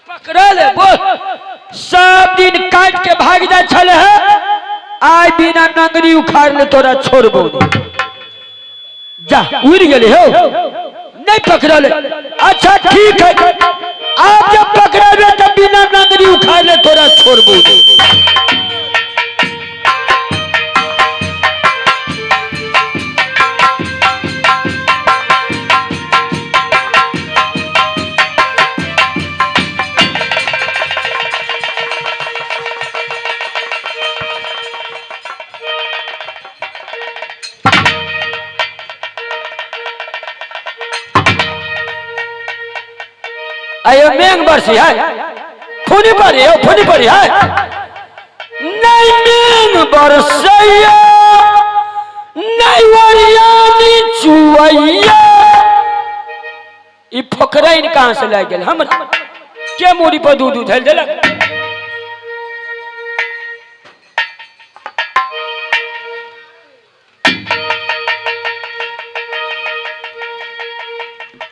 पकड़ल बोल। सब दिन काट के भाग जाय छले है, आइ बिना नंगरी उखाड़ ले तोरा छोड़बो। जा उड़ गेली हो, नहीं पकड़ल। अच्छा ठीक है, आप जब पकड़ेबे तो बिना नंगरी उखाड़ ले तोरा छोड़बो। आयो मेघ बरसी है, फुनी पड़ी है, फुनी पड़ी है। नहीं मेघ बरसैया, नहीं वरियानी चुवैया। ई फकरैन कहाँ से लाग गेल हमरा के मूड़ी पर दूध उधेल देलक?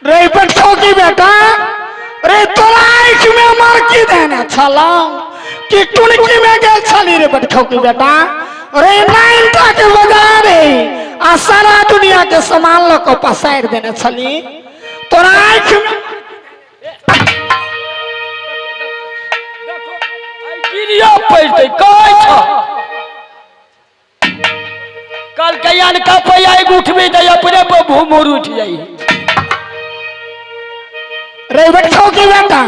रे बच्चों की बेटा, रे तोरा आँख में मार की देने छला कि टुनकी में गेल छली रे बटखौ की बेटा? रे नाइनटा के बाजार है आ सारा दुनिया के सामान ल के पसार देने छली, तोरा आँख में गिरियो पड़ते कहै छ। कल कयान का पैया उठबे त अपने पर भूमोर उठ जाई। रे बटखौ की बेटा,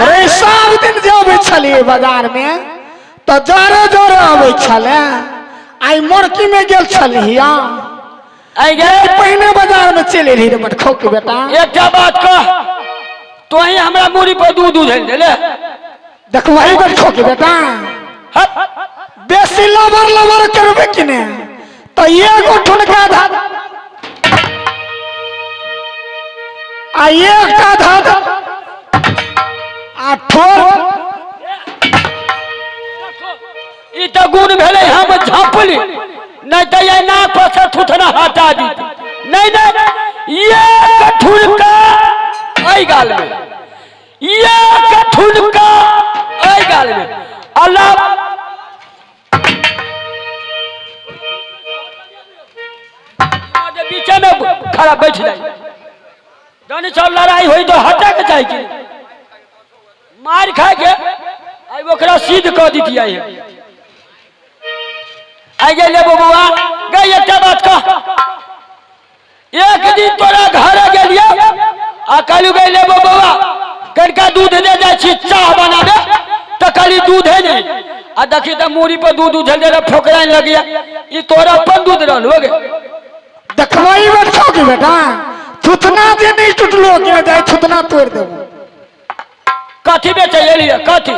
रे सब दिन जे अबै छलियै बाजार में तो जोरे जोरे अबै छले, आई मोरकी में गेल छलिया। आई गे पहिने बाजार में चलि एलही रे बटखौ के बेटा। एकटा बात कह, तोही हमरा मूड़ी पर दूध उधेल देले। देखबही बटखौ के बेटा, बेसी लबर लबर करबे कि ने तो एगो ठुनका धा आ एकटा धा आ ठोर। ई तऽ गुण भेलै हम झाँपली, नहीं तो ये नाक पर से थुथना हटा दी। नहीं नहीं, ये ठुनका एहि गाल में, ये ठुनका एहि गाल में। अल्लाह बीचे में खड़ा बैठ जाए, जन सब लड़ाई होई तो हटा के जाए कि मार खा के आई ओकरा सिद्ध कऽ दितियै। आई गेले बबुआ गई, एकटा बात कह, एक दिन तोरा घर गेलियै आ कहलू गई ले बबुआ कनिका दूध दे जाइ छी चाह बनाबे, तऽ कहली दूधे नहि। आ देखी तऽ मूड़ी पर दूध उझल देला फोकराइन लगिया, ई तोरा अपन दूध रहल हो गे। देखबही बटखौ के बेटा, थुथना जे नहीं टूटलो के जाय थुथना तोड़ देबो। कथी बेचै एलियै कथी?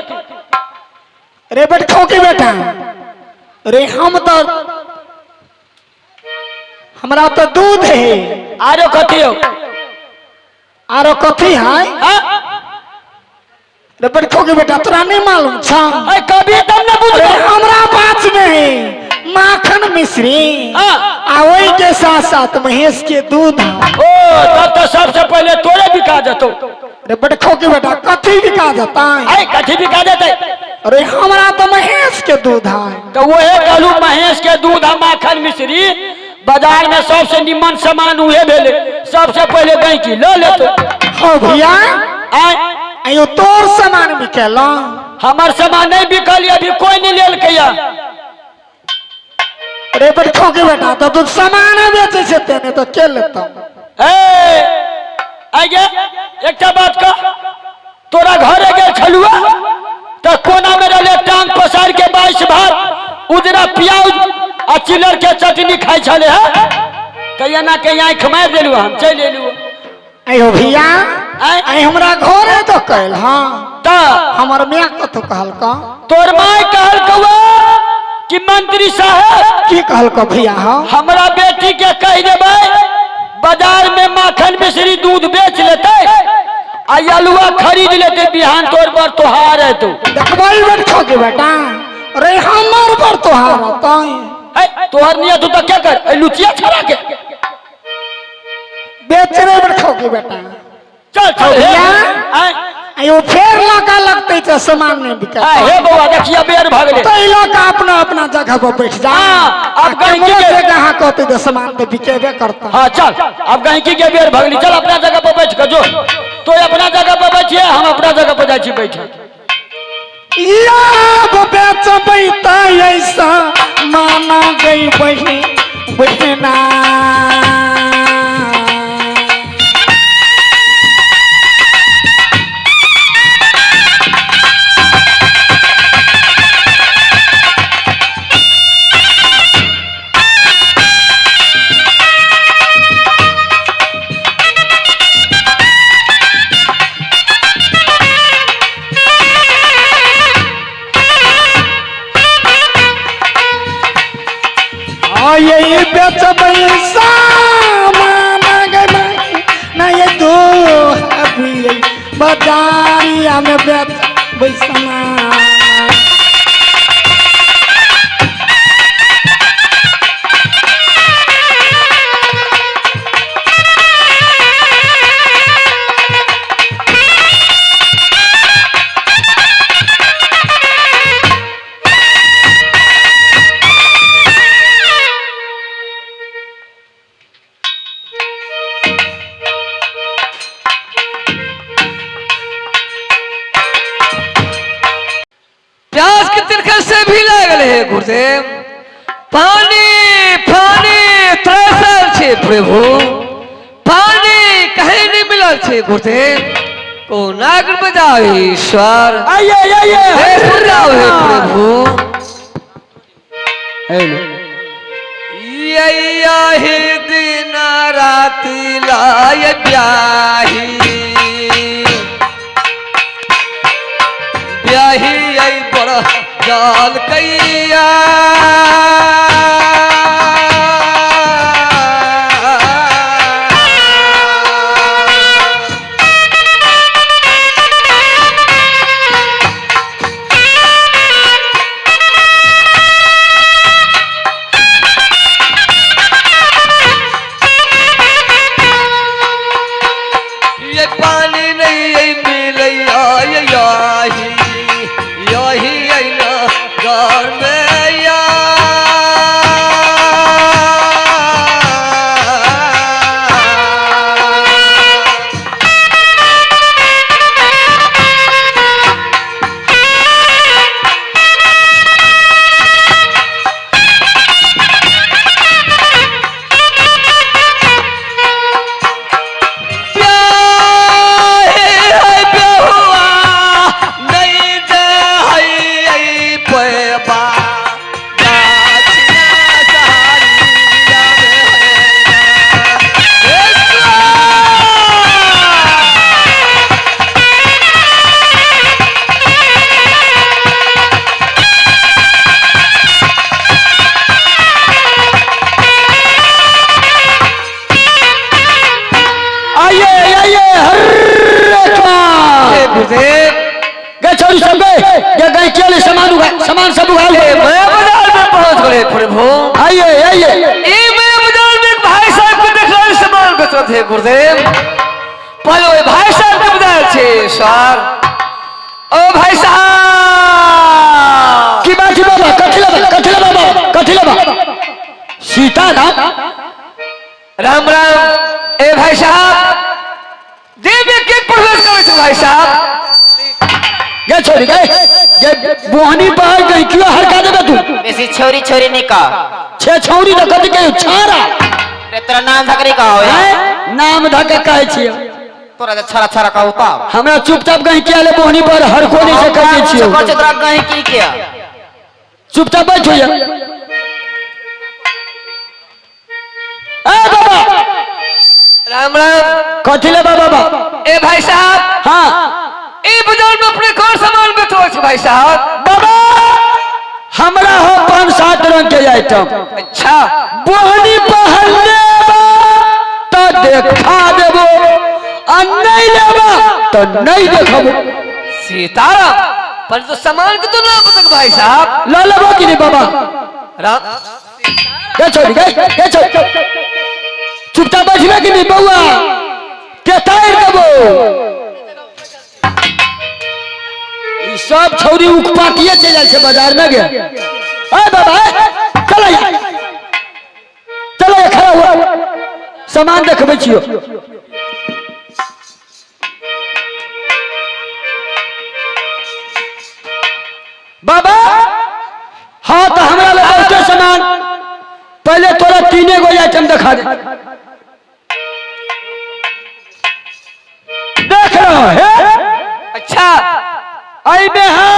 रे बटखौ के बेटा, रे हम तो हमरा तो दूध है। आरो कथी हो? आरो कथी है? हाँ? रे बटखौ के बेटा तोरा नहीं मालूम छा? अरे कभी तब ना बुझ। अरे हमरा बात में है माखन मिश्री हाँ। आ वही के साथ साथ महेश के दूध। ओ तब तो सबसे पहले तोरे बिका जतो। रे बटखौ के बेटा कथी बिका जता? अरे कथी बिका जते? अरे हमरा तो महेश के दूध है। तो वहे कहलू महेश के दूध आ माखन मिश्री बाजार में सबसे निमन सामान उहे भेले, सबसे पहले गैंकी ल लेतो। हो भैया आय आयो तोर सामान बिकेला? हमर सामान नहीं बिकल, अभी कोई नहीं लेलकै या। अरे बटखौ के बेटा तो तू सामान बेचे छे तेने तो के लेतो? ए आइ गे एकटा बात कह, तोरा घरे गेल छलुआ तऽ कोना में रहले टांग पसार के 22 भात उजरा प्याज आ चिलर के चटनी खाइ छले है, तऽ एना के आँखि मारि देलू हम चलि एलू। आयो भैया आय आइ हमरा घरे तो कहल। हाँ तऽ हमर माय कथो कहलका? तोर माय कहलकौ कि मंत्री साहब। की कहलको भैया? हाँ हमरा बेटी के कहि देबै बाजार में माखन मिश्री दूध बेच लेतै आ अलुआ खरीद लेतै, बिहान तोर पर तोहार है तू। देखबही बटखौ के बेटा, रे हमर पर तोहार होतै। तोहर नियत तो क्या कर ए लुचिया छड़ा के बेच रे बटखौ के बेटा। चल चल भैया। आय आयो फेर लगा लगतै तऽ सामान नहि बिकै। आ हे बौआ देखिए बेर भऽ गेलै। ताहि लऽ कऽ अपना अपना जगह पर बैठ जा। हाँ, आब गहिंकी केम्हरो के- से अहाँ कहतै तऽ सामान तऽ बिकेबे करतै। हाँ चल, अब गहिंकी के बेर भऽ गेलै, चल अपना जगह पर बैठ कऽ जो। तो अपना जगह पर बैठिए, हम अपना जगह पर जाइ छी बैठे। याब बेचबै तऽ ऐसा माना गई बहिन बहिना। ये बेचबै सामान गई बहिना, ये दो अभी बाजारिया में बेचबै सामान। प्यास के तिरखा से भी लागल है गुरुदेव, पानी पानी तरसल छे प्रभु, पानी कहीं नहीं मिलल छे गुरुदेव। कोना के बजाओ ईश्वर, आइए आइए हे बजाओ हे प्रभु। हेलो। यही दिन राति लाय ब्याही ब्याही आई बड़ जाल कैया। ये पानी नहीं ये मिलैया, ये यही यही अइला घर में या। आइए आइए हरे गुरुदेव गए छोड़ी सब गए, गए गए केले सामान उगा, सामान सब उगा ए, मैं बाजार में पहुंच गए प्रभु। आइए आइए। ए मैं बाजार में एक भाई साहब के देख रहे सामान बेच रहे थे गुरुदेव। पहले ओए भाई साहब के बाजार छे सर। ओ भाई साहब की बात है बाबा? कथी लेबा, कथी लेबा बाबा, कथी लेबा? सीताराम राम राम। ए भाई साहब देव के प्रवेश करे छे भाई साहब। गे छोड़ी गए, गे बोहनी पर गई क्यों हरका देबे तू? बेसी छोरी छोरी नहीं का। छे छौरी त कथि कहियो छाड़ा। रे तोरा नाम धकरी कहो हैं? नाम धक कहै छियो। तोरा जे छड़ा छड़ा कहू तब। हमरा चुपचाप गई किया ले बोहनी पर हरको नहीं से कहै छियो। कह तोरा गई की किया? चुपचाप बैठो या। ए बाबा राम राम। कथि लेबा बाबा? ए भाई साहब। हाँ। ए बाजार में अपने कौन सामान बेचो छे भाई साहब? बाबा हमरा हो 5-7 रंग के आइटम। अच्छा। बोहनी पहल लेबा तो देखा देबो, आ नहीं लेबा तो नहीं देखबो। सीताराम पर तो सामान के तो ना बतक भाई साहब। ल लेबो कि नहीं बाबा? राम गे छोड़ी गे, गे छोड़ी। चुपचाप बैठबे कि नहीं बौआ? के तार देबो। ई सब छौरी उकपाटिए चलि जाइ छै बाजार में गे। ए बाबा, चल चल, खड़ा हुआ, सामान देखबै छियो। बाबा हाँ, तो हमरा लग बहुते सामान। पहले तोरा तीने गो आइटम देखा दे। देख रहा है? अच्छा। आई में है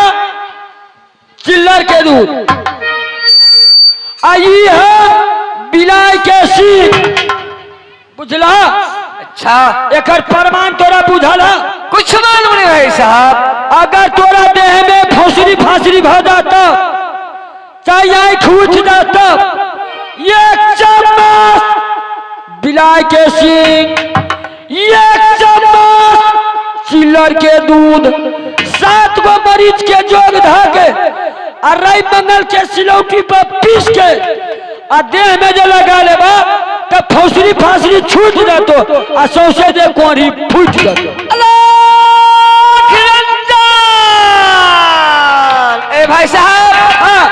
चिल्लर के दूध, आई है बिलाई के सींग, बुझला? अच्छा। एकर प्रमाण तोरा बुझल है? कुछ मालूम नहीं भाई साहब। अगर तोरा देह में फौसरी फांसरी भ जाता, चाहे आँख उठ जाता, एक चम्मच बिलाई के सींग, एक चम्मच चिल्लर के दूध, 7 गो मरीज के जोग धा के आ रवि मंगल के सिलौटी पर पीस के आ देह में जो लगा लेबा तो फौसरी फांसरी छूट जातो आ सौसे दे कोढ़ी फूट जातो। अलाख रंजन। ए भाई साहब, हाँ।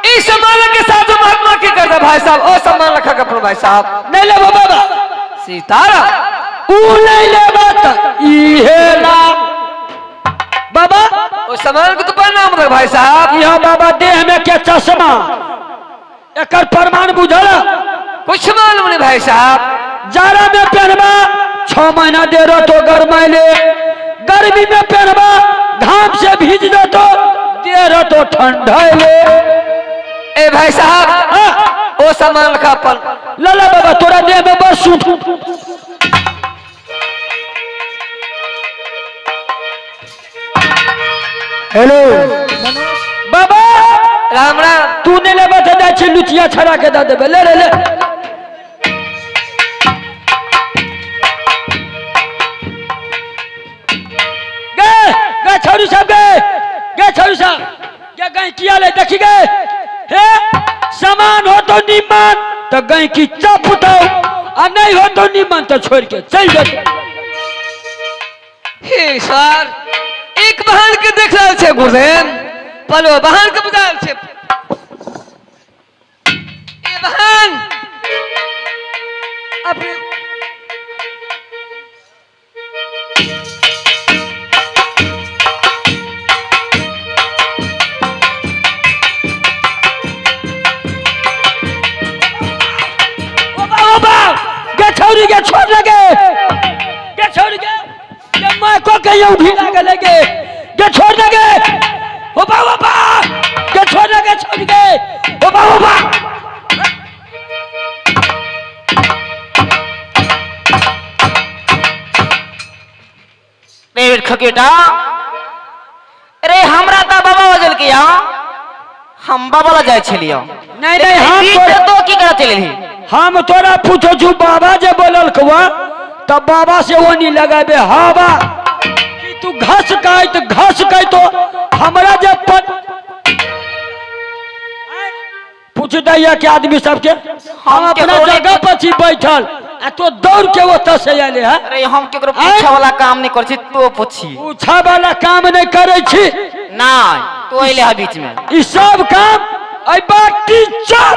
इस सम्मान के साथ जो महात्मा की करता भाई साहब, ओ सम्मान रखा कपड़ा भाई साहब। नहीं लेबो बाबा। सीतारा। ऊ नहीं लेबा त इहे ला बाबा। ओ सामान के तो प्रणाम रख भाई साहब। यहाँ बाबा देह में के चश्मा, एकर प्रमाण बुझल? कुछ मालूम नहीं भाई साहब। जाड़ा में पहनबा 6 महीना दे रहो तो गरमाइले, गर्मी में पहनबा घाम से भीज जातो दे रहो तो ठंडा ले। ए भाई साहब, हाँ। ओ सामान रखा अपन। लला बाबा, तोरा देह में बस सूट। हेलो बाबा। राम राम। तू नहीं लेबा तो जाइ छी लुचिया छड़ा के दे देबे। ले ले ले। गए गए छौरी साहब, गए गए छौरी साहब, गए गए किया ले देखी गए। हे सामान हो तो निमन तो गई की चप उठाओ, आ नहीं हो तो निमन तो छोड़ के चल जाओ। हे सर, एक बहन के देख रहल छे गुरुदेव, पलो बहन के बुझा रहल छे। ए बहन अपने ओ बा, ओ बा, गे छौरी गे छोड़ लगे, गे छौरी गे, गे मां को कहियो उठी लागे लगे, गे छोड़ लगे। ओ बा, ओ बा, गे छोड़ लगे छौरी गे। ओ बा, ओ बा। रे खकेटा रे, हमरा त बाबा बजल के हम बाबा ला जाय छलियो। नहीं नहीं, हम बीच तोरा तो की करत चलली? हम तोरा पूछो छु, बाबा जे बोलल कवा तब बाबा से वो नहीं लगाबे हवा कि तू घस काट घस काट तो हमरा जे पत पूछ दैया के आदमी सबके हम अपना केकरो नहीं जगह पर छी बैठल आ तो दौड़ के ओतऽ से आले है। अरे हम केकरो आँय? पूछा वाला काम नहीं कर छी, तो पूछी। पूछा वाला काम नहीं करे छी। ना तो अइले है बीच में। ई सब काम अई बाटी टीचर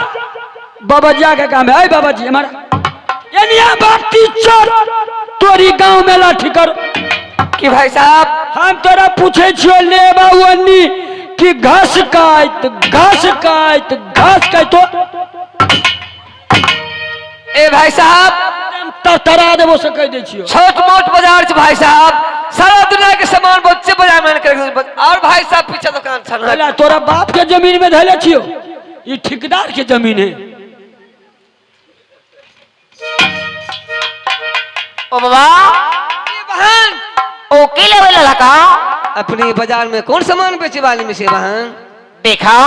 बाबा जी के काम है। अई बाबा जी हमारा यानी बाटी टीचर तोरी गांव में लाठी कर कि भाई साहब हम तोरा पूछे छियो लेबा ओनी कि घास काट घास काट घास काट तो ए भाई साहब तरतरा देबो से कह दै छियो। छोट मोट बाजार छै भाई साहब, सारा दुनिया के सामान बच्चे बाजार में करे। और भाई साहब पीछे दुकान छन। पहला तोरा बाप के जमीन में धैले छियो, ई ठेकेदार के जमीन है। ओ बाबा ए बहन ओ के लेवे लला का? अपने बाजार में कौन सामान बेचे वाली में से बहन? देखा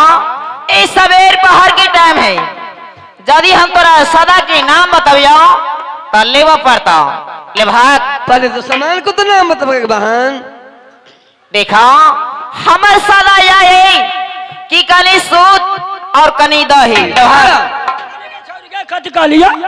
ए सवेर पहर के टाइम है, यदि हम तोरा सदा के नाम बताबियो तो लेवा पड़ता ले भाग। पहले तो सामान को तो नाम बताबे बहन। देखा हमर सदा यह है कि कनी सूत और कनी दही। कथी कहलिया?